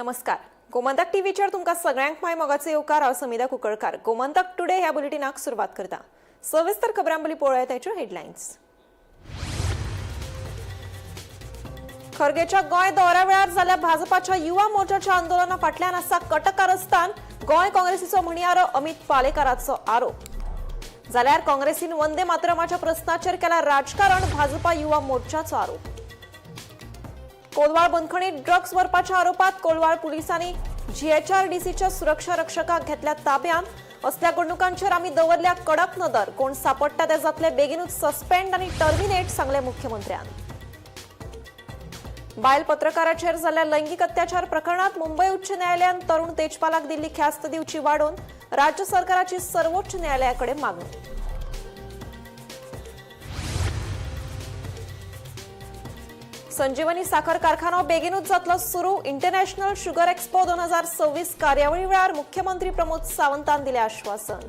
नमस्कार, गोमंतक टीव्हीचेर तुमकां सगळ्यांक माय मोगाचो येवकार. हांव समिधा कुंकळकार. गोमंतक टुडे ह्या बुलेटिनाक सुरवात करता. सविस्तर खबरां पयलीं पळोवया ताच्यो हेडलायन्स. खरगेच्या गोंय दौऱ्या वेळार जाल्ल्या भाजपाच्या युवा मोर्चाच्या आंदोलना फाटल्यान आसा कटकारस्थान, गोंय काँग्रेसीचो म्हणयारो अमित पालेकाराचो आरोप. जाल्यार काँग्रेसीन वंदे मातरमाच्या प्रस्नाचेर केला राजकारण, भाजपा युवा मोर्चाचो आरोप. कोलवाळ बंदखणीत ड्रग्ज व्हरपाच्या आरोपात कोलवाळ पुलिसांनी जीएचआरडीसीच्या सुरक्षा रक्षकाक घेतल्या ताब्यांत. असल्या घडणुकांचेर आमी दवरल्या कडक नदर, कोण सापडटा ते जातले बेगीनूच सस्पेंड आनी टर्मिनेट, सांगले मुख्यमंत्र्यान. बायल पत्रकाराचेर जाल्ल्या लैंगिक अत्याचार प्रकरणात मुंबय उच्च न्यायालयान तरुण तेजपालाक दिल्ली ख्यास्त दिवची वाडोवन राज्य सरकाराची सर्वोच्च न्यायालयाकडे मागणी. संजीवनी साखर कारखानो बेगीनूच जातलो सुरू, इंटरनॅशनल शुगर एक्स्पो 2026 कार्यावळी वेळार मुख्यमंत्री प्रमोद सावंतान दिले आश्वासन.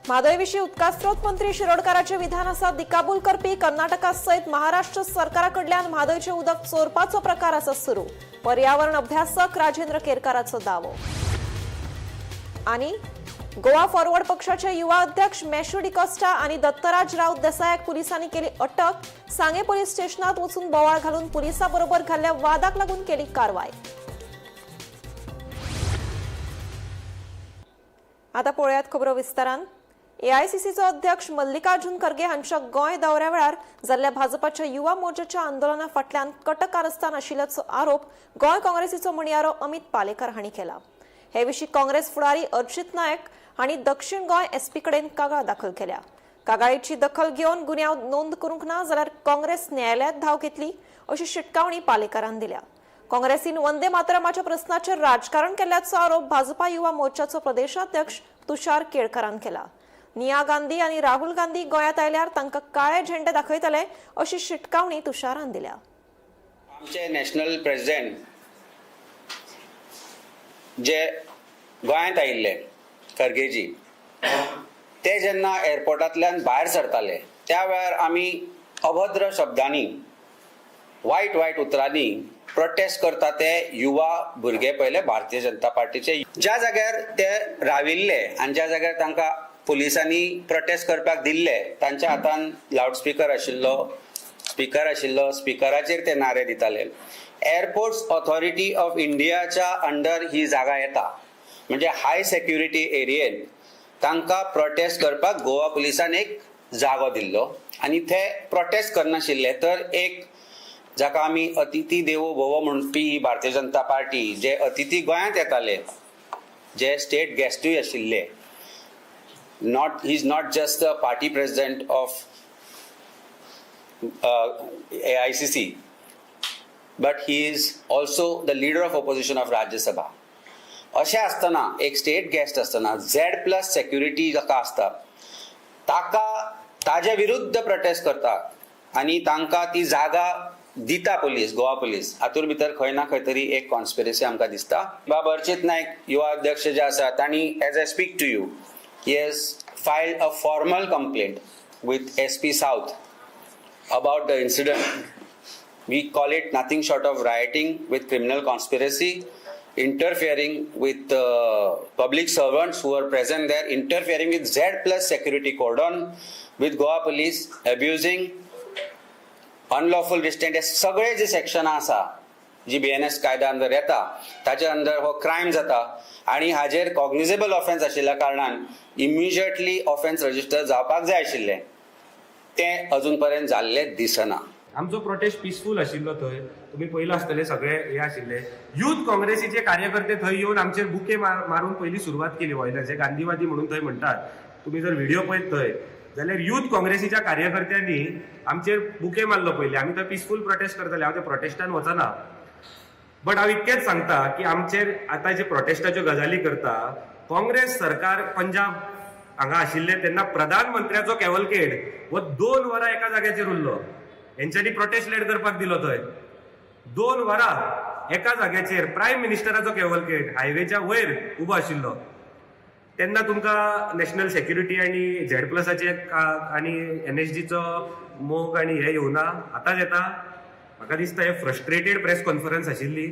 म्हादयविशीं उदकास्रोत मंत्री शिरोडकाराचे विधान आसा दिकाबूल करपी. कर्नाटका सयत महाराष्ट्र सरकारा कडल्यान म्हादयचें उदक चोरपाचो प्रकार आसा सुरू, पर्यावरण अभ्यासक राजेंद्र केरकाराचो दावो. आनी गोवा फॉरवर्ड पक्षाचे युवा अध्यक्ष मॅश्यू डिकॉस्टा आणि दत्तराज राऊत देसायाक पुलिसांनी केली अटक. सांगे पोलीस स्टेशनात वचून बोवाळ घालून पुलिसाबरोबर घाल्ल्या वादाक लागून केली कारवाय. आता पळोवयात खबरो विस्तारान. एआयसीसीचो अध्यक्ष मल्लिकार्जुन खरगे हांच्या गोंय दौऱ्या वेळार जाल्ल्या भाजपाच्या युवा मोर्चाच्या आंदोलना फाटल्यान कटकारस्थान आशिल्ल्याचो आरोप गोंय काँग्रेसीचो म्हणयारो अमित पालेकर हांणी केला. हे विशीं काँग्रेस फुडारी अर्जित नायक हांणी दक्षिण गोंय एसपी कडेन कागाळ दाखल केल्या. कागाळीची दखल घेवन गुन्यांव नोंद करूंक ना जाल्यार काँग्रेस न्यायालयात धांव घेतली अशी शिटकावणी पालेकारान दिल्या. काँग्रेसीन वंदे मातरमाच्या प्रस्नाचेर राजकारण केल्ल्याचो आरोप भाजपा युवा मोर्चाचो प्रदेशाध्यक्ष तुषार केळकरान केला. निया गांधी आनी राहुल गांधी गोंयांत आयल्यार तांकां काळे झेंडे दाखयतले अशी शिटकावणी तुषारान दिल्या. आमचे नॅशनल प्रेसिडेंट जे गोंयांत आयिल्ले खरगेजी, ते जेन्ना एअरपोर्टांतल्यान भायर सरताले त्या वेळार आमी अभद्र शब्दांनी, वायट वायट उतरांनी प्रोटेस्ट करता ते युवा भुरगे पयले भारतीय जनता पार्टीचे. ज्या जाग्यार ते राविल्ले आनी ज्या जाग्यार तांकां पुलिसांनी प्रोटेस्ट करपाक दिल्ले, तांच्या हातान लावडस्पिकर आशिल्लो, स्पिकर आशिल्लो, स्पिकराचेर ते नारे दिताले. एअरपोर्ट्स ऑथॉरिटी ऑफ इंडियाच्या अंडर ही जागा येता, म्हणजे हाय सेक्युरिटी एरियेन तांकां प्रोटेस्ट करपाक गोवा पुलिसान एक जागो दिल्लो आनी ते प्रोटेस्ट करनाशिल्ले. तर एक जाका आमी अतिथी देवो भव म्हणपी भारतीय जनता पार्टी, जे अतिथी गोंयांत येताले, जे स्टेट गेस्टूय आशिल्ले, not he is not just the party president of AICC, but he is also the leader of opposition of Rajya Sabha. अशें आसतना एक स्टेट गेस्ट आसतना झेड प्लस सेक्युरिटी जाका आसता ताका ताजे विरुद्ध प्रोटेस्ट करता आनी तांकां ती जागा दिता पुलीस, गोवा पुलीस. हातूंत भितर खंय ना खंय तरी एक कॉन्स्पिरसी आमकां दिसता. बाब अर्चित नायक युवा अध्यक्ष जे आसा तांणी, as I speak to you, he has filed a formal complaint with SP South about the incident. We call it nothing short of rioting with criminal conspiracy, interfering with public servants who are present there, interfering with Z plus security cordon, with Goa police, abusing unlawful restraint. हे सगळे जे सेक्शनां आसा जी BNS कायद्या अंदर येता ताच्या अंदर हो क्रायम जाता आनी हाजेर कॉग्निजेबल ऑफेन्स आशिल्ल्या कारणान इमिजिएटली ऑफेन्स रजिस्टर जावपाक जाय आशिल्लें, तें अजून पर्यंत जाल्लें दिसना. आमचो प्रोटेस्ट पिसफूल आशिल्लो. थंय तुमी पयलं आसतले, सगळे हे आशिल्ले. युथ काँग्रेसीचे कार्यकर्ते थंय येवन आमचेर बुके मारून पयली सुरवात केली वयल्यान, जे गांधीवादी म्हणून थंय म्हणटात. तुमी जर व्हिडिओ पळयत थंय जाल्यार युथ काँग्रेसीच्या कार्यकर्त्यांनी आमचेर बुके मारलो पयली. आमी थंय पिसफूल प्रोटेस्ट करताले. हांव त्या प्रोटेस्टान वचना, बट हांव इतकेंच सांगता की आमचेर आतां जे प्रोटेस्टाच्यो गजाली करता, काँग्रेस सरकार पंजाब हांगा आशिल्ले तेन्ना प्रधानमंत्र्याचो कॅवलकेड हो 2 वरां एका जाग्याचेर उरलो. हेंच्यांनी प्रोटेस्ट लेड करपाक दिलो. थंय 2 वरां एका जाग्याचेर प्रायम मिनिस्टराचो कॅवलकेड हायवेच्या वयर उबो आशिल्लो. तेन्ना तुमकां नॅशनल सेक्युरिटी आनी झेड प्लसाचे आनी एनएसजीचो मोग आनी हे येवना, आतांच येता. म्हाका दिसता हे फ्रस्ट्रेटेड प्रेस कॉन्फरन्स आशिल्ली.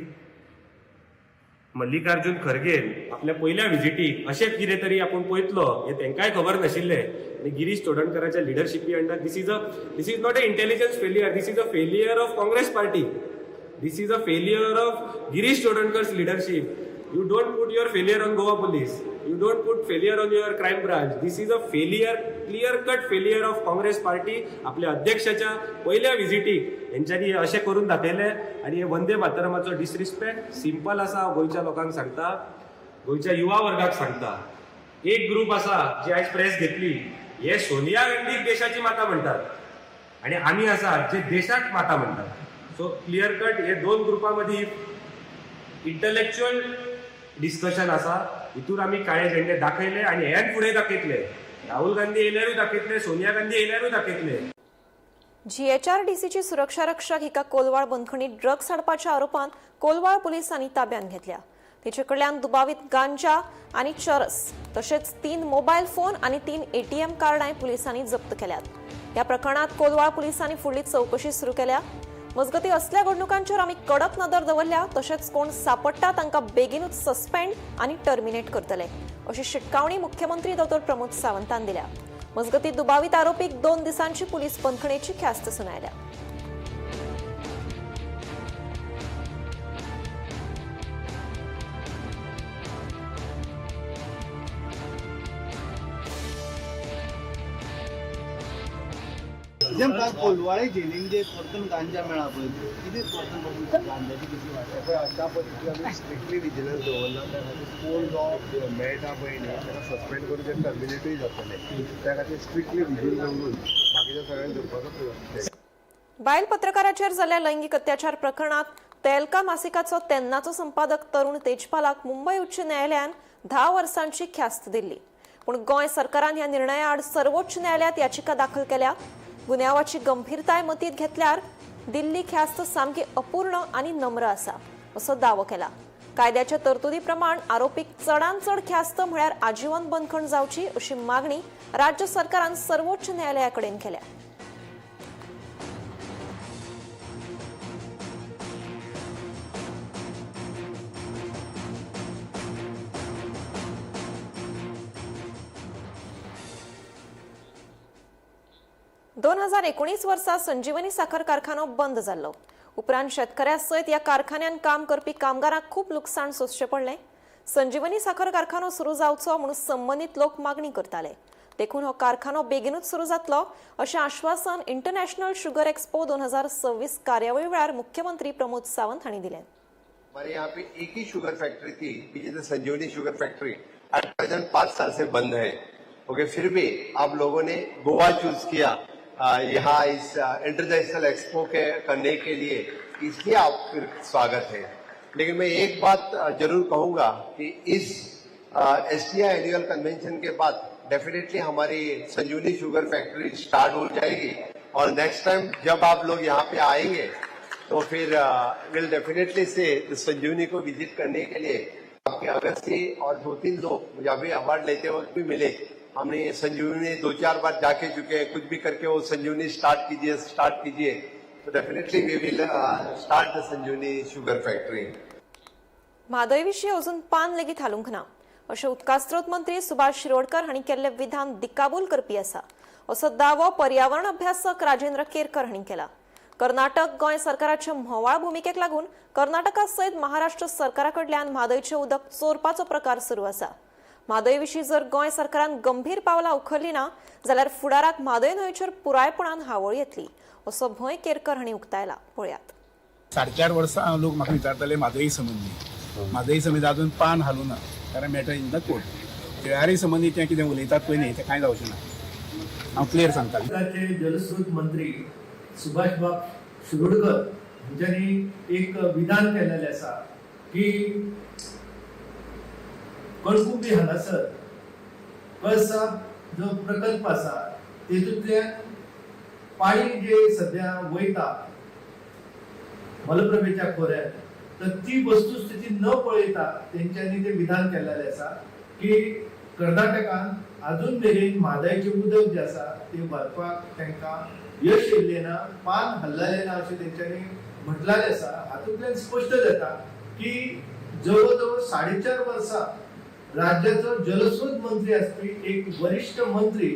मल्लिकार्जुन खरगेन आपल्या पयल्या विजिटीक अशें कितें तरी आपूण पळयतलो हें तांकांय खबर नाशिल्लें. आनी Girish चोडणकराच्या लिडरशिपी under this is not a intelligence failure, this is a failure of Congress party, this is a failure of Girish Chodankar's leadership. You don't put your failure on Goa police, you don't put failure on your crime branch. This is a failure, clear cut failure of Congress party. आपल्या अध्यक्षाच्या पयल्या विजिटीक हेंच्यांनी अशें करून दाखयलें. आनी हे Vande मातरमाचो disrespect simple आसा. हांव गोंयच्या लोकांक सांगता, गोंयच्या युवा वर्गाक सांगता, एक ग्रूप आसा जी आयज प्रेस घेतली, हे सोनिया गांधीक देशाची माता म्हणटात आनी आमी आसा जे देशाक माता म्हणटात. सो क्लियर कट हे दोन ग्रुपां मदीं इंटलेक्च्युअल डिस्कशन आसा. हितूर आमी काळे झेंडे दाखयले आनी हेन फुडें दाखयतले. राहुल गांधी येयल्यारूय दाखयतले, सोनिया गांधी येयल्यारूय दाखयतले. जीएचआरडीसीची सुरक्षा रक्षक हिका कोलवाळ बंदखणीत ड्रग्स हाडपाच्या आरोपान कोलवाळ पुलिसांनी ताब्यात घेतल्या. तिचे कडल्यान दुबावीत गांजा आनी चरस तशेंच 3 मोबायल फोन आनी 3 एटीएम कार्डांय पुलिसांनी जप्त केल्यात. ह्या प्रकरणात कोलवाळ पुलिसांनी फुडली चवकशी सुरू केल्या. मजगती असल्या घडणुकांचेर आमी कडक नदर दवरल्या, तशेंच कोण सापडटा तांकां बेगीनूच सस्पेंड आनी टर्मिनेट करतले अशी शिटकावणी मुख्यमंत्री डॉ प्रमोद सावंतान दिल्या. मजगती दुबावीत आरोपीक 2 दिसांची पुलीस बंदखणीची ख्यास्त सुनायल्या. जेम काल कोलवाळे जेलीन जे परतून गांजा मेळा पळय, कितें परतून गांजाची कितली वाडटा पळय, अशा पद्दतीन आमी स्ट्रिक्टली विजिलन्स दवरला. त्या खातीर कोण जो मेळटा पळय न्ही ताका सस्पेंड करून ते टर्मिनेटूय जातले. त्या खातीर स्ट्रिक्टली विजील दवरून बाकीच्या सगळ्यांक धरपाचो प्रयत्न. बायल पत्रकाराचेर जाल्ल्या लैंगिक अत्याचार प्रकरणात तेलका मासिकाचो तेन्नाचो संपादक तरुण तेजपालाक मुंबय उच्च न्यायालयान 10 वर्सांची ख्यास्त दिल्ली. पूण गोंय सरकारान ह्या निर्णया आड सर्वोच्च न्यायालयात याचिका दाखल केल्या. गुन्यांवाची गंभीरताय मतींत घेतल्यार दिल्ली ख्यास्त सामकी अपूर्ण आनी नम्र आसा असो दावो केला. कायद्याच्या तरतुदी प्रमाण आरोपीक चडान चड ख्यास्त म्हळ्यार आजीवन बंदखण जावची अशी मागणी राज्य सरकारान सर्वोच्च न्यायालया कडेन केल्या. दोन 2019 वर्सा संजीवनी साखर कारखानो बंद जाल्लो. उपरांत शेतकऱ्यां सयत ह्या कारखान्यान काम करपी कामगारांक खूब लुकसाण सोंसचें पडलें. संजीवनी साखर कारखानो सुरू जावचो म्हणून संबंदीत लोक मागणी करताले, देखून हो कारखानो बेगीनूच सुरू जातलो अशें आश्वासन इंटरनॅशनल शुगर एक्सपो 2026 कार्यावळी वेळार मुख्यमंत्री प्रमोद सावंत हांणी दिलें. हमारे यहाँ पे एक ही शुगर फैक्ट्री थी, which is Sanjivani sugar factory, at present 5 साल से बंद है. ओके, फिर भी आप लोगों ने गोवा चूज किया यहाँ इस इंटरनेशनल एक्सपो के करने के लिए, इसलिए आप फिर स्वागत है. लेकिन मैं एक बात जरूर कहूँगा कि इस STI annual convention के बाद डेफिनेटली हमारी संजीवनी शुगर फैक्ट्री स्टार्ट हो जाएगी और नेक्स्ट टाइम जब आप लोग यहाँ पे आएंगे तो फिर will definitely से संजीवनी को विजिट करने के लिए आपके अगस्ती और 2-3 लोग मुझे अभी अवार्ड लेते वक्त भी मिले. हमने संजीवनी 2-4 बार जाके चुके हैं, कुछ भी करके वो संजीवनी स्टार्ट कीजिए स्टार्ट कीजिए, तो definitely we will start the Sanjivani sugar factory. Mhadei विशीं अजून पान लेगीत हालूंक ना अशें उदकास्रोत मंत्री सुभाष शिरोडकर हांणी केल्लें विधान दिकाबूल करपी आसा असो दावो पर्यावरण अभ्यासक राजेंद्र केरकर हांणी केला. कर्नाटक गोंय सरकाराच्या म्होंवाळ भुमिकेक लागून कर्नाटका सयत महाराष्ट्र सरकारा कडल्यान म्हादयचें उदक चोरपाचो प्रकार सुरू आसा. म्हादय विशीं जर गोंय सरकारान गंभीर पावलां उखल्ली ना जाल्यार फुडाराक म्हादय न्हंयचेर पुरायपणान हावळ येतली असो भंय केरकर हांणी उक्तायला. पळयात. 4.5 वर्सां लोक म्हाका विचारताले म्हादय संबंदी, म्हादय संबंदी अजून पान हालूं ना, कारण matter in the court. Tillari संबंदी तें कितें उलयतात पळय न्ही, तें कांय जावचें ना, हांव क्लियर सांगता. जलस्रोत मंत्री सुभाषबाब शिरोडकर हांच्यांनी एक विधान केलेलें आसा की कळकुंबी हांगासर कळसा जो प्रकल्प आसा तेतूंतल्यान पाणी जे सद्या वयता मलप्रभेच्या खोऱ्यात, तर ती वस्तुस्थिती न पळयता तेंच्यांनी ते विधान केलेलें आसा की कर्नाटकान अजून मेरेन म्हादयचें उदक जें आसा तें व्हरपाक तांकां यश येयल्लें ना, पान हल्ललें ना अशें तेंच्यांनी म्हटलेलें आसा. हातूंतल्यान स्पश्ट जाता की जवळ जवळ 4.5 वर्सां राज्याचो जलस्रोत मंत्री आसपी एक वरिश्ठ मंत्री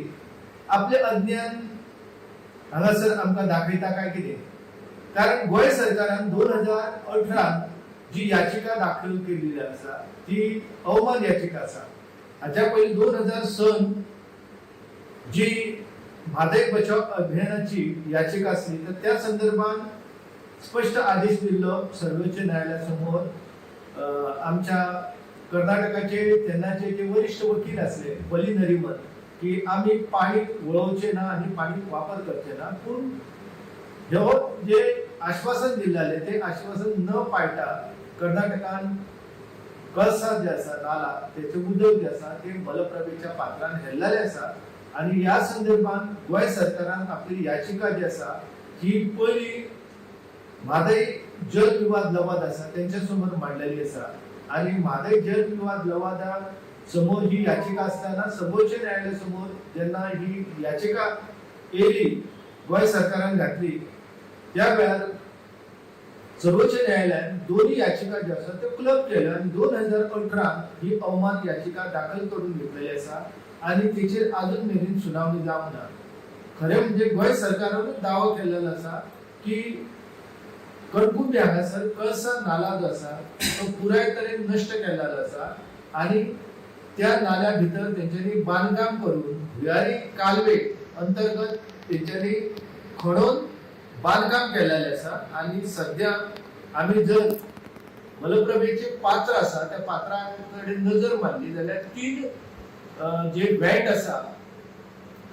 आपलें अज्ञान हांगासर आमकां दाखयता काय कितें. कारण गोंय सरकारान 2018 जी याचिका दाखल केल्ली आसा ती अवमान याचिका आसा. हाच्या पयलीं 2006 जी म्हादय बचाव अभियानाची याचिका आसली तर त्या संदर्भात स्पश्ट आदेश दिल्लो सर्वोच्च न्यायालया समोर आमच्या कर्नाटकाचे तेन्नाचे जे वरिश्ठ वकील आसले वली नरिमन की आमी पाणी वळोवचे ना आनी पाणी वापर करचे ना, पूण ह्यो जे आश्वासन दिल्लें तें आश्वासन न पाळटा कर्नाटकान कळसा जे आसा नाला तेचें उदक जें आसा तें मलप्रभेच्या पात्रान हेल्लेलें आसा. आनी ह्या संदर्भात गोंय सरकारान आपली याचिका जी आसा ही पयली म्हादय जल विवाद लवाद आसा तेंच्या समोर मांडलेली आसा. आनी म्हादय जल विवाद लवादा समोर ही याचिका आसतना सर्वोच्च न्यायालया समोर जेन्ना ही याचिका येयली गोंय सरकारान घातली त्या वेळार सर्वोच्च न्यायालयान दोन्ही याचिका ज्यो आसा त्यो क्लब केल्यो आनी 2018 ही अवमान याचिका दाखल करून घेतलेली आसा आनी तेचेर अजून मेरेन सुनावणी जावंक ना. खरें म्हणजे गोंय सरकारानूच दावो केल्लो आसा की कणकुंबी हांगासर कळसा नाला जो आसा तो पुराय तरेन नश्ट केल्लो आसा आनी त्या नाल्या भितर तेंच्यांनी बांदकाम करून भुयारी कालवे अंतर्गत तेंच्यांनी खणून बांदकाम केलेलें आसा. आनी सद्या आमी जर मलप्रभेचे पात्र आसा त्या पात्रा कडेन नजर मारली जाल्यार तीन जे वेंट आसा,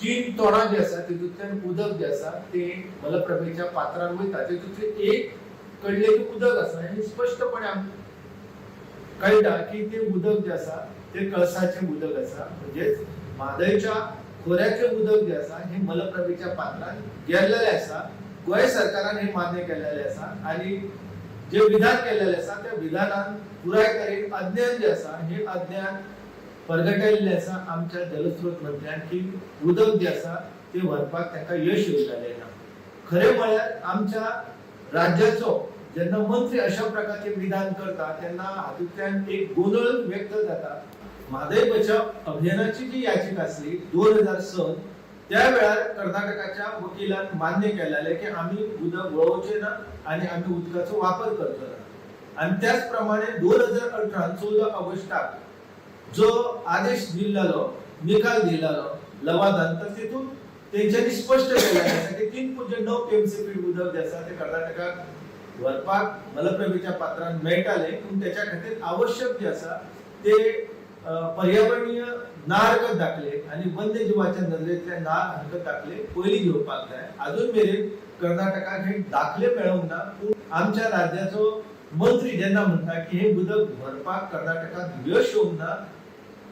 तीन तोंडां जी आसा तितूंतल्यान उदक जें आसा तें मलप्रभेच्या पात्रान वयता. तितूंतलें एक कडलें जें उदक आसा हें स्पश्टपणे आमकां कळटा की तें उदक जें आसा तें कळसाचें उदक आसा, म्हणजेच म्हादयच्या खोऱ्याचें उदक जें आसा हें मलप्रभेच्या पात्रान गेल्लेलें आसा. गोंय सरकारान हें मान्य केल्लेलें आसा आनी जे विधान केल्लेलें आसा त्या विधानान पुराय तरेन अज्ञान जें आसा हें अज्ञान परगटायल्लें आसा आमच्या जलस्रोत मंत्र्यान की उदक जें आसा तें व्हरपाक तांकां यश येवलेलें ना. खरें म्हळ्यार आमच्या राज्याचो जेन्ना मंत्री अशा प्रकारचें विधान करता तेन्ना हातूंतल्यान एक गोंदळ व्यक्त जाता. म्हादय बचाव अभियानाची जी याचिका आसली 2006 त्या वेळार कर्नाटकाच्या वकिलान मान्य केलेलें की आमी उदक वळोवचें ना आनी आमी उदकाचो वापर करचो ना. आनी त्याच प्रमाणे 2018 14 ऑगस्टाक जो आदेश दिल्लो, निकाल दिल्लो लवादान, तर तितून तेंच्यांनी स्पश्ट केलें आसा की 3.9 TMC उदक जें आसा तें कर्नाटकाक व्हरपाक मलप्रभेच्या पात्रान मेळटालें, पूण तेच्या खातीर आवश्यक जें आसा ते पर्यावरणीय ना हरकत दाखले आनी वन्यजिवाच्या नदरेंतल्यान ना हरकत दाखले पयलीं घेवपाक जाय. अजून मेरेन कर्नाटकाक हे दाखले मेळोंक ना, पूण आमच्या राज्याचो मंत्री जेन्ना म्हणटा की हे उदक व्हरपाक कर्नाटकाक यश येवंक ना,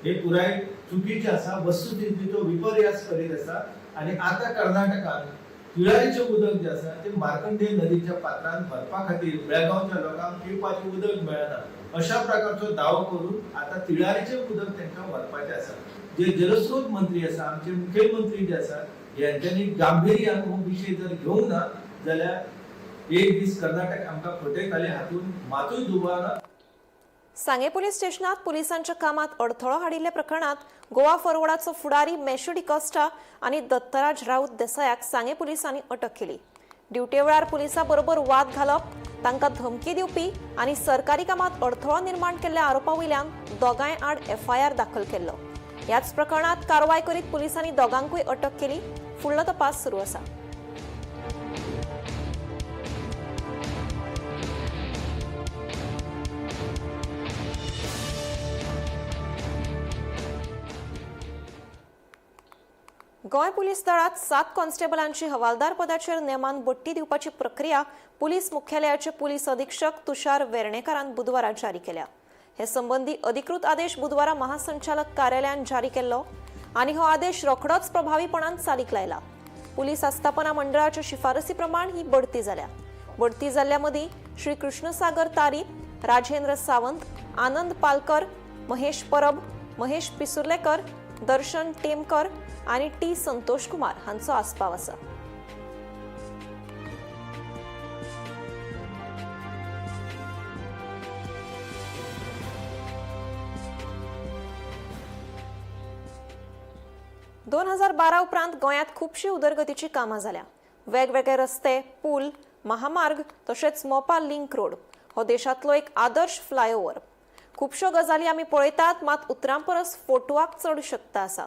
हे पुराय चुकीचें आसा, वस्तुस्थितीचो विपर्यास करीत आसा. आनी आतां कर्नाटकान तिळारीचें उदक जें आसा तें मार्कंडेय नदीच्या पात्रान भरपा खातीर बेळगांवच्या लोकांक पिवपाचें उदक मेळना अशा प्रकारचो दावो करून आतां तिळारीचें उदक तांकां व्हरपाचें आसा. जे जलस्रोत मंत्री आसा, आमचे मुखेलमंत्री जे आसा, हेंच्यांनी गांभिर्यान हो विशय जर घेवंक ना जाल्यार एक दीस कर्नाटक आमकां फटयताले हातूंत मातूय दुबाव ना. सांगे पोलीस स्टेशनात पोलिसांच्या कामात अडथळो हाडिल्ल्या प्रकरणात गोवा फॉरवर्डाचो फुडारी मेशू डिकॉस्टा आनी दत्तराज राऊत देसायाक सांगे पोलिसांनी अटक केली. ड्युटे वेळार पोलिसां बरोबर वाद घालप, तांकां धमकी दिवपी आनी सरकारी कामात अडथळो निर्माण केल्ल्या आरोपा वयल्यान दोगांय आड एफआयआर दाखल केल्लो. ह्याच प्रकरणात कारवाय करीत पोलिसांनी दोगांकूय अटक केली. फुडलो तपास सुरू आसा. गोंय पुलीस दळात 7 कॉन्स्टेबलांची हवालदार पदाचेर नेमान बडटी दिवपाची प्रक्रिया पुलीस मुख्यालयाचे पुलीस अधीक्षक तुषार वेर्णेकारान बुधवारा जारी केल्या. हे संबंधी अधिकृत आदेश बुधवारा महासंचालक कार्यालयान जारी केल्लो आनी हो आदेश रोखडोच प्रभावीपणान चालीक लायला. पुलीस आस्थापना मंडळाच्या शिफारसी प्रमाण ही बढती जाल्या. बढती जाल्ल्या मदीं श्री कृष्णसागर तारी, राजेंद्र सावंत, आनंद पालकर, महेश परब, महेश पिसुर्लेकर, दर्शन टेमकर आनी टी संतोष कुमार हांचो आस्पाव आसा. 2012 उपरांत गोंयांत खुबशी उदरगतीची कामां जाल्या. वेगवेगळे रस्ते, पूल, महामार्ग तशेंच मोपा लिंक रोड हो देशांतलो एक आदर्श फ्लायओव्हर. खुबश्यो गजाली आमी पळयतात, मात उतरां परस फोटवाक चड शक्त आसा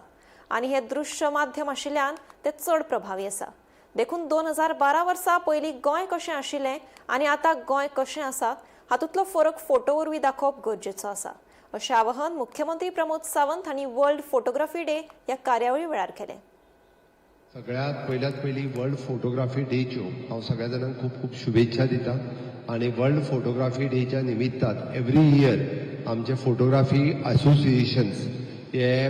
आनी हे दृश्य माध्यम आशिल्ल्यान ते चड प्रभावी आसा. देखून 2012 वर्सा पयलीं गोंय कशें आशिल्लें आनी आतां गोंय कशें आसा हातूंतलो फरक फोटो वरवीं दाखोवप गरजेचो आसा, अशें आवाहन मुख्यमंत्री प्रमोद सावंत हांणी वर्ल्ड फोटोग्राफी डे ह्या कार्यावळी वेळार केलें. सगळ्यात पयल्यात पयली वर्ल्ड फोटोग्राफी डेच्यो हांव सगळ्या जाणांक खूब खूब शुभेच्छा दिता आनी वर्ल्ड फोटोग्राफी डेच्या निमित्तान एवरी इयर आमचे फोटोग्राफी असोसिएशन्स हे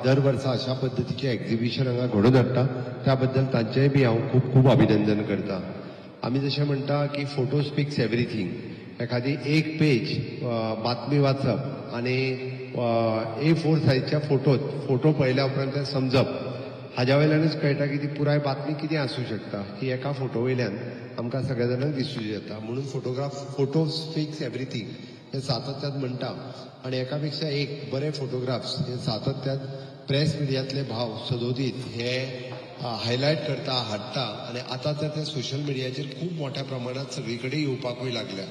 दर वर्सा अशा पद्दतीचे एक्झिबिशन हांगा घडोवन हाडटा, त्या बद्दल तांचेय बी हांव खूब खूब अभिनंदन करता. आमी जशें म्हणटा की फोटो स्पिक्स एवरीथींग, एखादी एक पेज बातमी वाचप आनी A4 सायजच्या फोटो पळयल्या उपरांत तें समजप हाज्या वयल्यानूच कळटा की ती पुराय बातमी कितें आसूं शकता ही एका फोटो वयल्यान आमकां सगळ्या जाणांक दिसूं येता. म्हणून फोटो स्पिक्स एवरीथींग हे सातत्यान म्हणटा आनी एका पेक्षा एक बरे फोटोग्राफ्स हे सातत्यान प्रेस मिडियांतले भाव सदोदीत हे हायलायट करता, हाडटा आनी आतां तर ते सोशल मिडियाचेर खूब मोठ्या प्रमाणांत सगळी कडेन येवपाकूय लागल्या.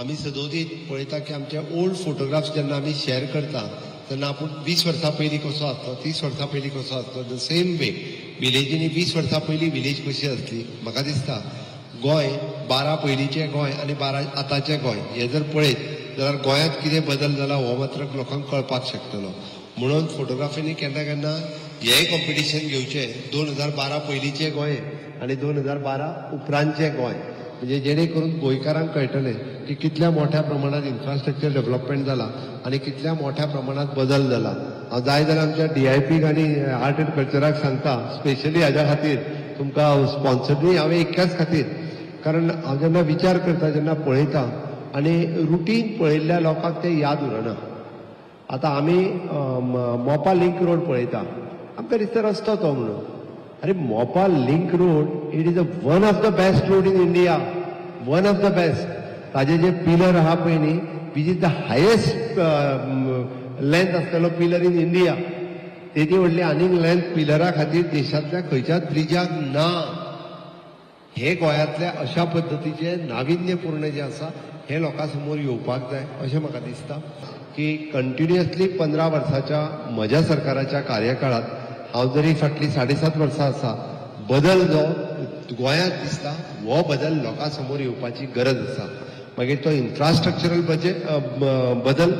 आमी सदोदीत पळयता की आमचे ओल्ड फोटोग्राफ्स जेन्ना आमी शेअर करता तेन्ना आपूण 20 वर्सां पयलीं कसो आसलो, 30 वर्सां पयलीं कसो आसलो, the same वे विलेजींनी 20 वर्सां पयलीं विलेज कशी आसली. म्हाका दिसता गोंय 12 पयलींचें गोंय आनी 12 आतांचें गोंय हें जर पळयत जाल्यार गोंयांत कितें बदल जाला हो मात्र लोकांक कळपाक शकतलो. म्हणून फोटोग्राफीनी केन्ना केन्ना हेंय कॉम्पिटिशन घेवचें, 2012 पयलींचें गोंय आनी 2012 उपरांतचें गोंय, म्हणजे जेणे करून गोंयकारांक कळटलें की कितल्या मोठ्या प्रमाणात इन्फ्रास्ट्रक्चर डेव्हलपमेंट जाला आनी कितल्या मोठ्या प्रमाणात बदल जाला. हांव जाय जाल्यार आमच्या DIP आनी आर्ट एंड कल्चराक सांगता, स्पेशली हाज्या खातीर तुमकां स्पॉन्सरूय हांवें एकल्याच खातीर, कारण हांव जेन्ना विचार करता, जेन्ना पळयता आनी रुटीन पळयल्ल्या लोकांक तें याद उरना. आतां आमी मोपा लिंक रोड पळयता, आमकां दिसता रस्तो तो म्हणून. अरे Mopa link road it is a one of the best road in India, one of the best. ताजे जे पिलर आहा पळय न्ही, which is the highest length आसतलो पिलर इन इंडिया. तेदी व्हडली आनीक लेंथ पिलरा खातीर देशांतल्या खंयच्याच ब्रिजाक ना. हे गोंयांतल्या अशा पद्दतीचे नाविन्यपूर्ण जे आसा हे लोकां समोर येवपाक जाय अशें म्हाका दिसता की कंटिन्युअसली 15 वर्साच्या म्हज्या सरकाराच्या कार्यकाळांत हांव जरी फाटलीं 7.5 वर्सां आसा, बदल जो गोंयांत दिसता हो बदल लोकां समोर येवपाची गरज आसा. मागीर तो इन्फ्रास्ट्रक्चरल बदल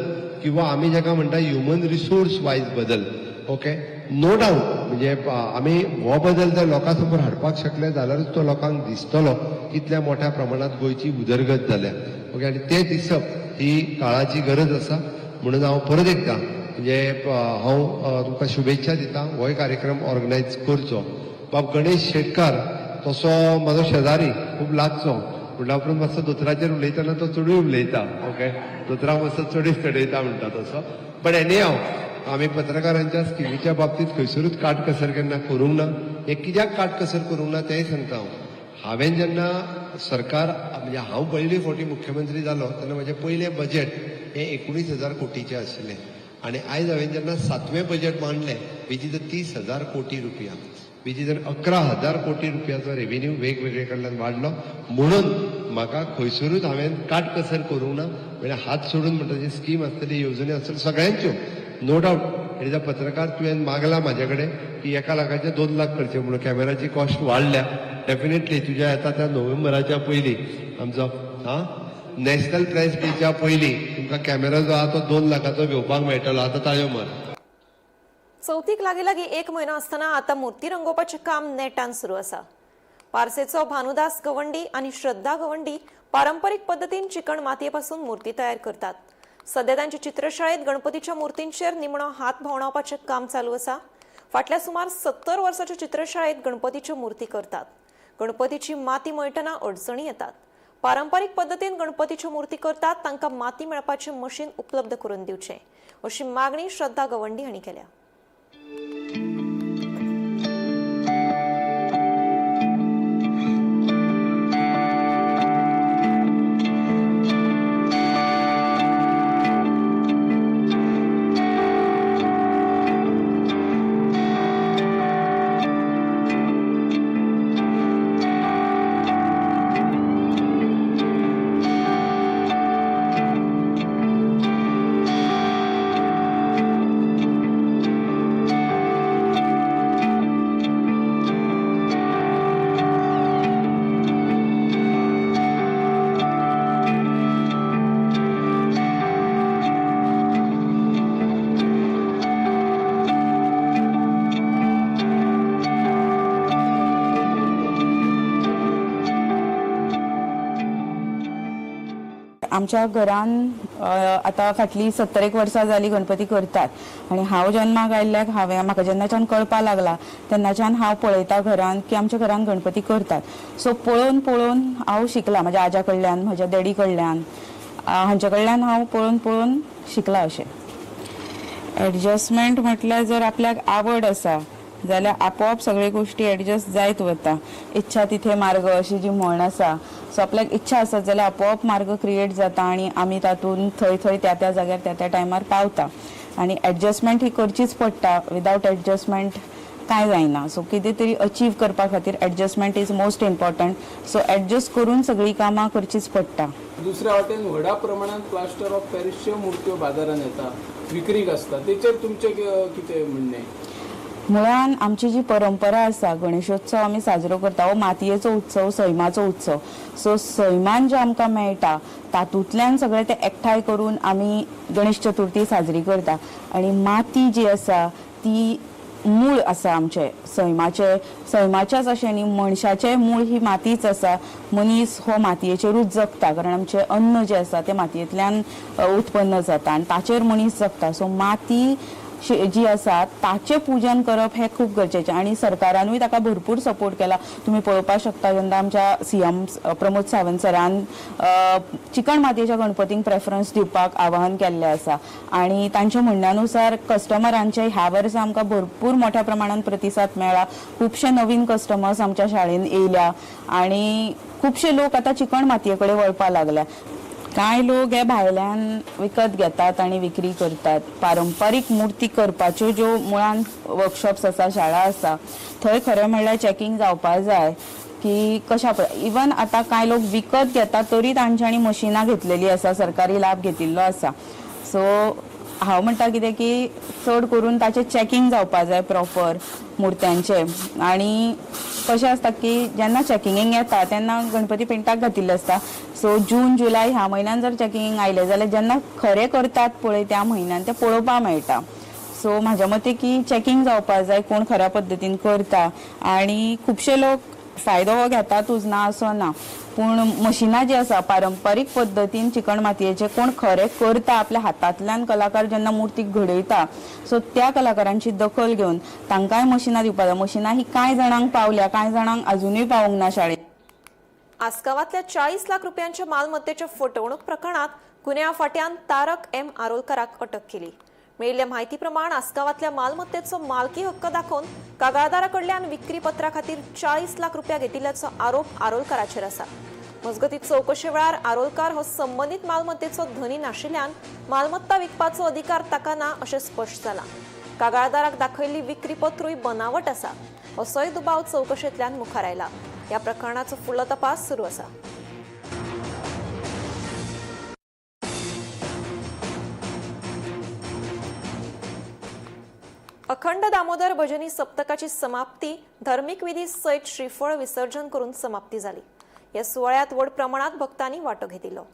किंवा आमी जाका म्हणटा ह्युमन रिसोर्स वायज बदल, ओके, नो डावट म्हणजे आमी हो बदल जर लोकां समोर हाडपाक शकले जाल्यारूच तो लोकांक दिसतलो कितल्या मोठ्या प्रमाणांत गोंयची उदरगत जाल्या. ओके, आनी तें दिसप ही काळाची गरज आसा. म्हणून हांव परत एकदां म्हणजे हांव तुमकां शुभेच्छा दिता, होय कार्यक्रम ऑर्गनायज करचो. बाब गणेश शेटकार तसो म्हाजो शेजारी खूब लागचो म्हणल्या उपरांत मातसो दोतोराचेर उलयतना तो चडूय उलयता, ओके, दोतोराक मातसो चडूच चडयता म्हणटा तसो. बट एनी हांव आमी पत्रकारांच्या स्किमीच्या बाबतींत खंयसरूच काटकसर केन्ना करूंक ना. हें कित्याक काटकसर करूंक ना तेंय सांगता हांव. हांवें जेन्ना सरकार म्हणजे हांव पयले फावटी मुख्यमंत्री जालो तेन्ना म्हजें पयलें बजेट हें 19,000 कोटीचें आशिल्लें आनी आयज हांवें जेन्ना 7वें बजेट मांडलें which is 30,000 कोटी रुपया, which is 11,000 कोटी रुपयाचो रेवेन्यू वेगवेगळे कडल्यान वाडलो. म्हणून म्हाका खंयसरूच हांवें काटकसर करूंक ना. म्हणल्यार हात सोडून म्हणटा जी स्कीम आसतली, येवजण्यो आसतल्यो सगळ्यांच्यो, नो डावट. एज अ पत्रकार तुवें मागला म्हाजे कडेन की 1 लाखाचे 2 लाख करचे म्हणून, कॅमेराची कॉस्ट वाडल्या डेफिनेटली तुज्या येता त्या नोव्हेंबराच्या पयलीं आमचो नॅशनल प्रेस डेच्या पयलीं तुमकां कॅमेरा जो आहा तो 2 लाखाचो घेवपाक मेळटलो. आतां ताळयो मार. चवथीक लागीं लागीं 1 म्हयनो आसतना आतां मूर्ती रंगोवपाचें काम नेटान सुरू आसा. पार्सेचो भानुदास गवंडी आनी श्रद्धा गवंडी पारंपरीक पद्दतीन चिकण मातये पासून मूर्ती तयार करतात. सध्या तांच्या चित्रशाळेत गणपतीच्या मूर्तींचेर निमणो हात भोंवडावपाचें काम चालू आसा. फाटल्या सुमार 70 वर्साच्या चित्रशाळेत गणपतीच्यो मूर्ती करतात. गणपतीची माती मळटना अडचणी येतात. पारंपरीक पद्दतीन गणपतीच्यो मूर्ती करतात तांकां माती मेळपाचें मशीन उपलब्ध करून दिवचें अशी मागणी श्रद्धा गवंडी हांणी केल्या. आमच्या घरान आतां फाटलीं 70 वर्सां जालीं गणपती करतात आनी हांव जन्माक आयिल्ल्याक हांवें म्हाका जेन्नाच्यान कळपाक लागला तेन्नाच्यान हांव पळयता घरान की आमच्या घरान गणपती करतात. सो पळोवन पळोवन हांव शिकलां, म्हज्या आज्या कडल्यान, म्हज्या डॅडी कडल्यान, हांच्या कडल्यान हांव पळोवन पळोवन शिकलां. अशें एडजस्टमेंट म्हटल्यार जर आपल्याक आवड आसा जाल्यार आपोआप सगळे गोश्टी एडजस्ट जायत वता. इच्छा तिथे मार्ग अशी जी म्हण आसा, सो आपल्याक इच्छा आसत जाल्यार आपोआप मार्ग क्रिएट जाता आनी आमी तातूंत थंय थंय त्या त्या जाग्यार त्या त्या टायमार पावता. आनी एडजस्टमेंट ही करचीच पडटा, विदावट एडजस्टमेंट कांय जायना. सो कितें तरी अचीव करपा खातीर adjustment is most important. So adjust करून सगळीं कामां करचीच पडटा. दुसऱ्या वाटेन व्हडा प्रमाणात प्लास्टर ऑफ पॅरिसच्यो मुर्त्यो बाजारान येता, विक्रीक आसता, तेचेर तुमचें कितें म्हणणें? मुळान आमची जी परंपरा आसा, गणेशोत्सव आमी साजरो करता, हो मातयेचो उत्सव, सैमाचो उत्सव. सो सैमान जें आमकां मेळटा तातूंतल्यान सगळें तें एकठांय करून आमी गणेश चतुर्थी साजरी करता. आनी माती जी आसा ती मूळ आसा आमचें सैमाचें, सैमाच्याच अशें न्ही, मनशाचें मूळ ही मातीच आसा. मनीस हो मातयेचेरूच जगता, कारण आमचें अन्न जें आसा तें मातयेंतल्यान उत्पन्न जाता आनी ताचेर मनीस जगता. सो माती जी आसा ताचें पूजन करप हें खूब गरजेचें आनी सरकारानूय ताका भरपूर सपोर्ट केला. तुमी पळोवपाक शकता जेन्ना आमच्या सीएम प्रमोद सावंत सरान चिकण मातयेच्या गणपतींक प्रेफरन्स दिवपाक आवाहन केल्लें आसा आनी तांच्या म्हणण्यानुसार कस्टमरांचे ह्या वर्सा आमकां भरपूर मोठ्या प्रमाणान प्रतिसाद मेळ्ळा. खुबशे नवीन कस्टमर्स आमच्या शाळेन येयल्या आनी खुबशे लोक आतां चिकण मातये कडेन वळपाक लागल्या. कांय लोक हे भायल्यान विकत घेतात आनी विक्री करतात. पारंपारीक मुर्ती करपाच्यो ज्यो मुळान वर्कशॉप्स आसा, शाळा आसा, थंय खरें म्हणल्यार चॅकिंग जावपा जाय की कशा इवन आतां कांय लोक विकत घेतात तरी तांच्यांनी मशिनां घेतलेली आसा, सरकारी लाभ घेतिल्लो आसा. सो हांव म्हणटा कितें की चड करून ताचें चॅकिंग जावपा जाय प्रॉपर मुर्त्यांचें. आनी कशें आसता की जेन्ना चॅकिंगेक येता तेन्ना गणपती पेंटाक घातिल्ले आसता. सो जून जुलय ह्या म्हयन्यान जर चॅकिंगेक आयलें जाल्यार जेन्ना खरें करतात पळय त्या म्हयन्यान तें पळोवपाक मेळटा. सो म्हाज्या मते की चॅकिंग जावपा जाय कोण खऱ्या पद्दतीन करता. आनी खुबशे लोक फायदो हो घेतातूच, ना असो ना, पूण मशिनां जी आसा पारंपारीक पद्दतीन चिकण मातयेचे कोण खरें करता आपल्या हातांतल्यान कलाकार जेन्ना मुर्ती घडयता, सो त्या कलाकारांची दखल घेवन तांकांय मशिनां दिवपाक जाय. मशिनां ही कांय जाणांक पावल्या, कांय जाणांक अजुनूय पावूंक ना शाळेंत. आसगांवांतल्या 40 लाख रुपयांच्या मालमत्तेच्या फटवणूक प्रकरणात गुन्यांव फांट्यान तारक एम आरोलकराक अटक केली. मेळिल्ल्या म्हायती प्रमाण आसगांवांतल्या मालमत्तेचो मालकी हक्क दाखोवन कागाळदारा कडल्यान विक्री पत्रा खातीर 40 लाख रुपया घेतिल्ल्याचो आरोप आरोलकाराचेर आसा. मजगतीं चवकशे वेळार आरोलकार हो संबंदीत मालमत्तेचो धनी नाशिल्ल्यान मालमत्ता विकपाचो अधिकार ताका ना अशें स्पश्ट जालां. कागाळदाराक दाखयल्ली विक्री पत्रूय बनावट आसा असोय दुबाव चवकशेंतल्यान मुखार आयला. ह्या प्रकरणाचो फुडलो तपास सुरू आसा. अखंड दामोदर भजनी सप्तकाची समाप्ती धर्मीक विधी सयत श्रीफळ विसर्जन करून समाप्ती जाली. ह्या सुवाळ्यात व्हड प्रमाणात भक्तांनी वांटो घेतिल्लो.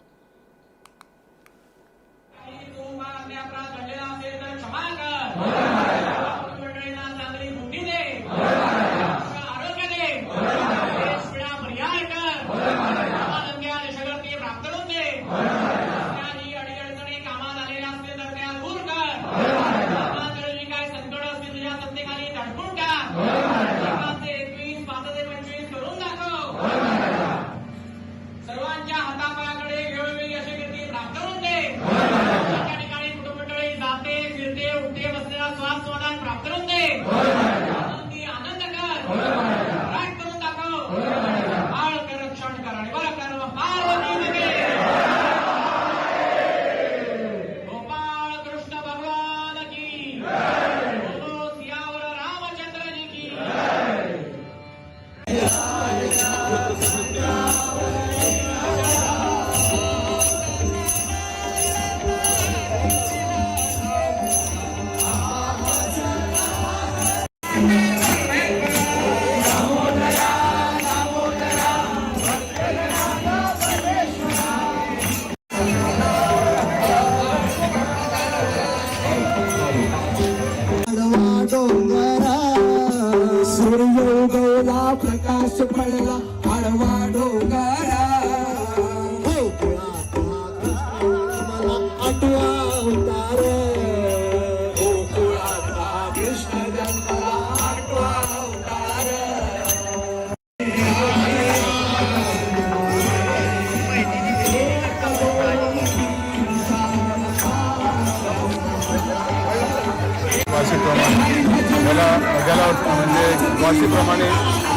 वार्षिक प्रमाणे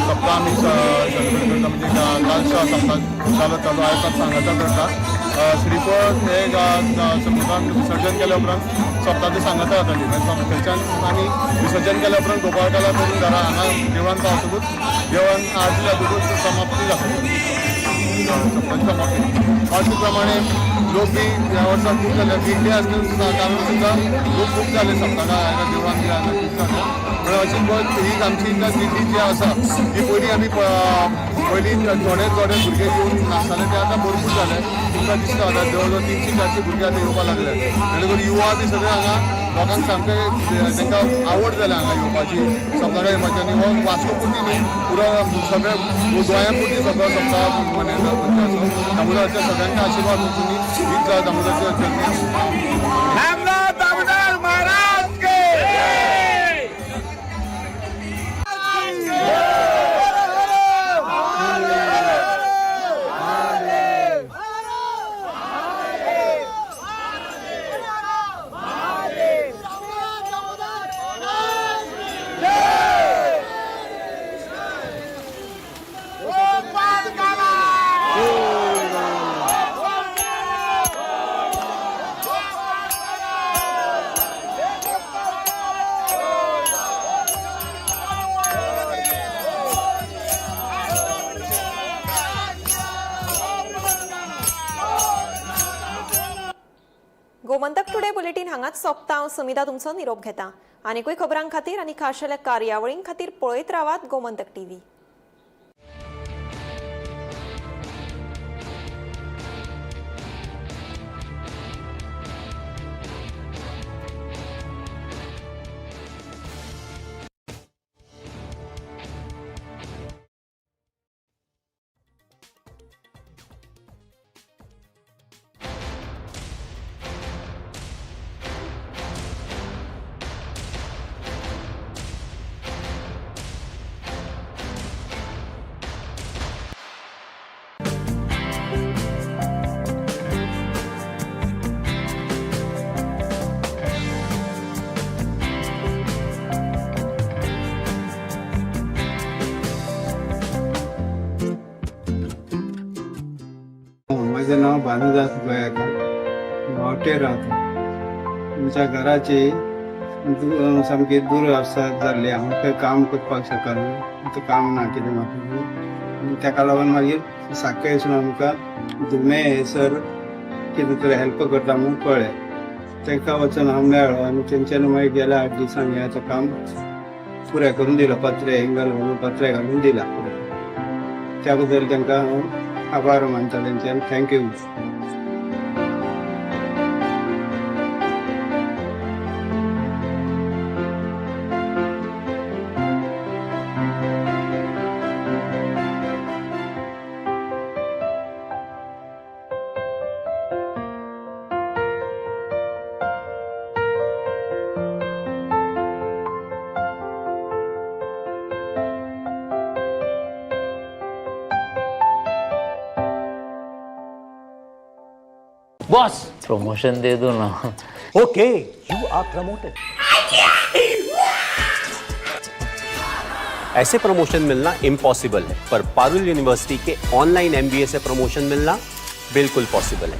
सप्ताह आमी सेलिब्रेट करता, म्हणजे कालच्या सप्ताह चालू चालू आयज सांगाता करता. श्रीफळ हे समुद्रान विसर्जन केल्या उपरांत सप्ताहाची सांगाता जाताली. थंयच्यान आमी विसर्जन केल्या उपरांत गोपाळकाला करून घरा हांगा देवळान पावतकूच देवळान आरती जातकूच समाप्ती जाता, सप्ताहाची समाप्ती. वार्षिक प्रमाणे लोक बी ह्या वर्सा खूब जाले. दिंडी आसल्या कारण सुद्दां लोक खूब जाले सप्तका हांगा देवळान बी हांगा खूब जाले. म्हणल्यार अशी ही आमची दिंडी जी आसा ती पयलीं आमी पयलीं थोडे थोडे भुरगे येवन नासताले, ते आतां भरपूर जाले. तुमकां दिसता आतां जवळ जवळ 300-400 भुरगे आतां येवपाक लागले. जेणे करून युवा बी सगळे हांगा लोकांक सामकें तांकां आवड जाल्या हांगा येवपाची, सप्तका येवपाची. आनी हो वास्को पुरती न्ही, पुरो सगळे गोंया पुरती सगळो सप्ताह मनयता. म्हणजे असो दामोदराच्या सगळ्यांका आशिर्वाद वचून हीच दामोदराच्या चरणी. Damodar Maharaj K. Gomantak today bulletin हांगाच सोंपता. हांव समिता तुमचो निरोप घेता. आनीकूय खबरां खातीर आनी खाशेल्या कार्यावळीं खातीर पळयत रावात गोमंतक टीव्ही. माझे नाव भानुदास गोयाकर, गांवटे रावता. आमच्या घराची सामकी दुरवस्था जाल्ली. हांव खंय काम करपाक शकना, आतां काम ना कितें म्हाका. आनी ताका लागून मागीर साखळेसून आमकां धुमे हे सर कितें तरी हेल्प करता म्हूण कळ्ळें. तांकां वचून हांव मेळ्ळो आनी तेंच्यानी मागीर गेल्या 8 दिसांनी हें आतां काम पुरें करून दिलां. पत्रे एंगल घालून पत्रे घालून दिला. त्या बद्दल तांकां हांव आभार मानता तेंचे. Thank you. Boss, promotion दे दो ना. Okay, you are promoted. ऐसे प्रमोशन मिलना इम्पॉसिबल है, पर पारुल यूनिवर्सिटी के ऑनलाइन एमबीए से प्रमोशन मिलना बिल्कुल पॉसिबल है.